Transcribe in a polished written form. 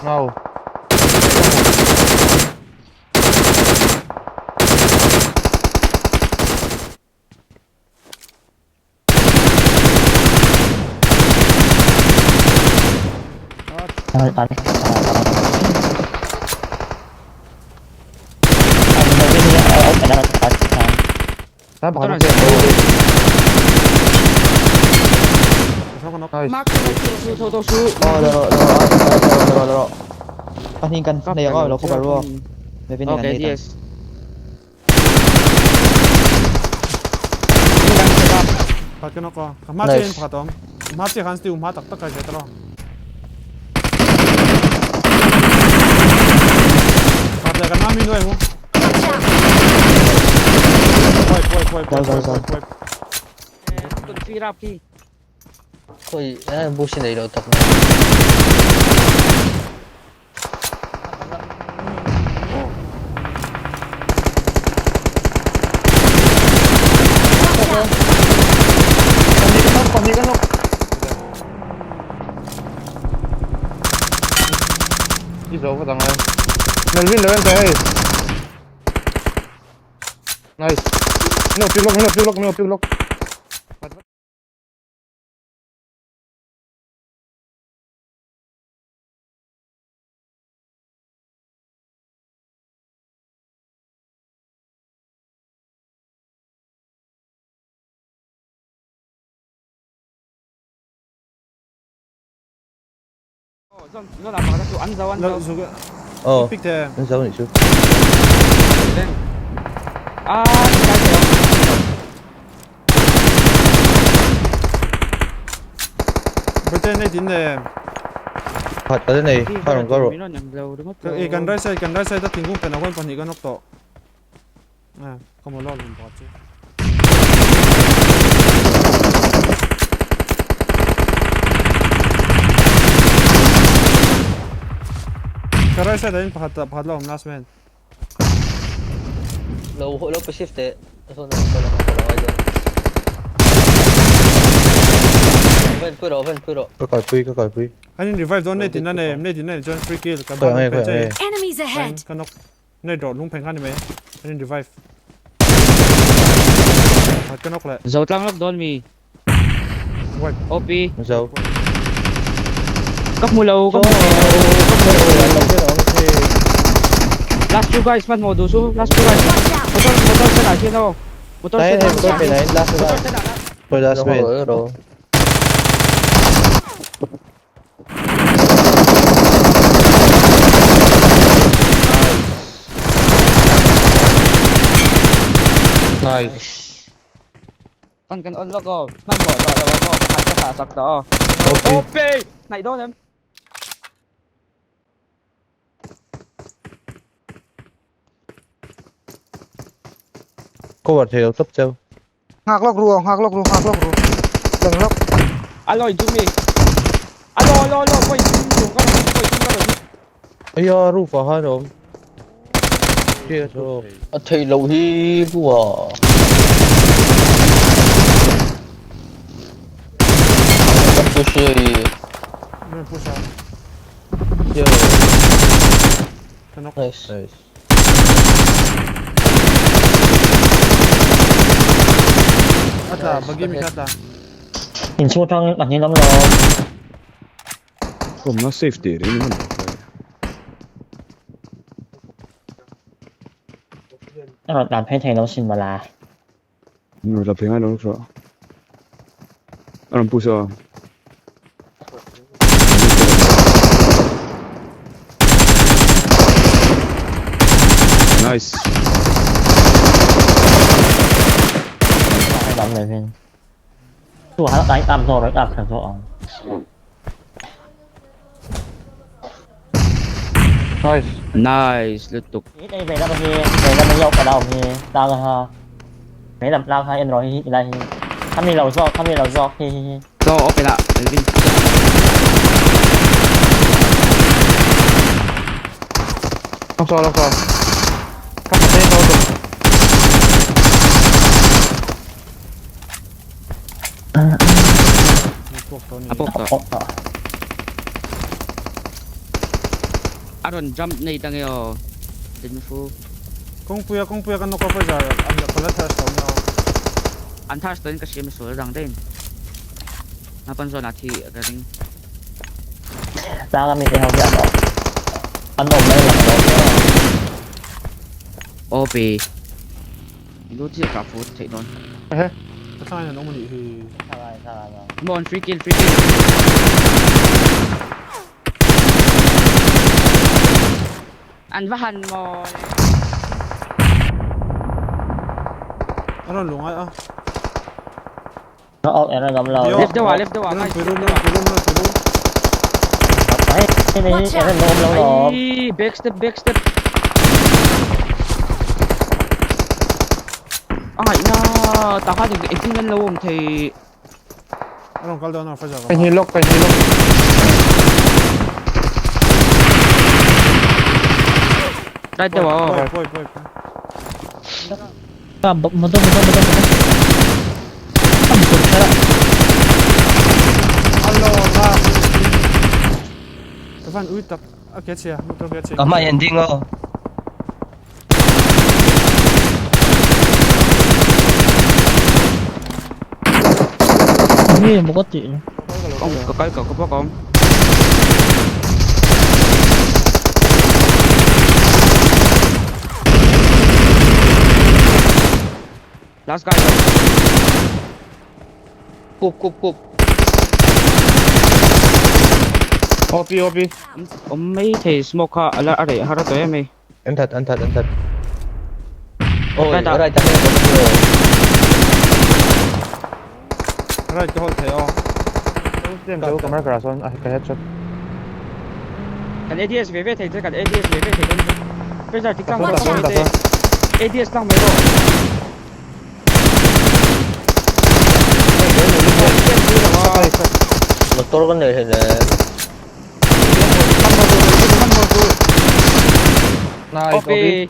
Ngau. Okay, yes. Melvin lo ente. Nice. No pick lock, no pick lock, no pick lock. Oh, anh giấu này chứ. À, Phát cái này, phát không có rồi. Cần ra xe, ta tìm cũng phải nói quan phần gì cái nóc tổ. À, không có lo mình bỏ chứ. Cái right side đến phạt phạt lòng last man. Low low shift đấy. Vẫn puro. Cái pui. Anh revive đó này thì nó này, này thì này cho free kill. Enemies ahead. Cái nó này đổ lung phèn khăn này mấy. Anh revive. Cái nó lại. Dấu tăng lốc đón mì. OP. Dấu. Cấp mù lâu, cấp mù. Last two guys, man, modu su. Last two guys. Motor sẽ lại trên đâu. Motor sẽ lại. Motor bên này, last guy. Tôi last man. Nice. Con cần unlock rồi, man bỏ rồi, rồi, rồi, phải sạc đó. OP. Này đó em. Cô vật thì top châu. Ngạc lóc rùa, đừng lóc. Alo, Jimmy. Alo, alo, alo, quay xuống con, quay xuống con. Ây da, rú phá hết rồi. Chết rồi. Thầy lâu hi bùa. Không phải. Không phải. Nice. Nice. Ata, bagi mi kata. Nhìn xung quanh đặt như lắm rồi. Không nó safety đấy nhưng mà. Nó làm thế thì nó xin mà là. Nó làm thế ngay đó rồi. Anh push à. Nice. Làm này bên. Tôi hắn đánh tạm rồi, đánh tạm rồi. Nice. Nice, liên tục. Đây về ra bên kia, về ra bên dốc ở đầu thì tao là ha. Mấy làm lao hai em rồi thì đây. Thăm đi lầu do, thăm đi lầu do thì. Do open lại, Melvin. Không sao, không sao. Các bạn thấy đâu rồi. À, bốc. A rawn jump nei ta nge aw. Din fu. Kawngpuia kawngpuia kan knock off a zar an ka la thirst lo nia aw. An thirst tawhin ka hria misual dang daih in. Napan zawn ah thi ka ring. Tlang ami te ho hi an awm an awm mai lang lo nia. OP. Lu chiah kah fu theih dawn. Ehe. Ka thlang in an awm anih hi. Come on free kill free kill. An va han maw le. A rawn lungai a. Nó ốc em nó gầm lầu. Left deuh ah left deuh ah guys. Hei em nó ôm lâu rồi. Ai back step back step. A ngaihna tah khan engtin an lo awm thei. A rawn kal dawn a Faizal. Ka hni lawk ka hni lawk. Right deuh ah aw. Pawi pawi pawi. Motor motor motor motor. Am sur kher a. Alona. Ka van ui tak a ke chhia motor ke chhia. Ka hmai an ding aw. Nge maw ka tih. Ka kal ka bawk a awm. Last guy. Kup kup kup. OP OP. Awm mai thei smoke kha a la a reh har a tawh em hei. An that an that an that. Oi right ah hian ka va hmu. Right ka hawlh thei aw. Ka marker ah sawn ka headshot. Kan ADS ve ve thei che kan ADS ve ve thei dawn che. Fraser ti tlang mai rawh te. ADS tlang mai rawh. Motor kan nei hleinem. Nice, Okay.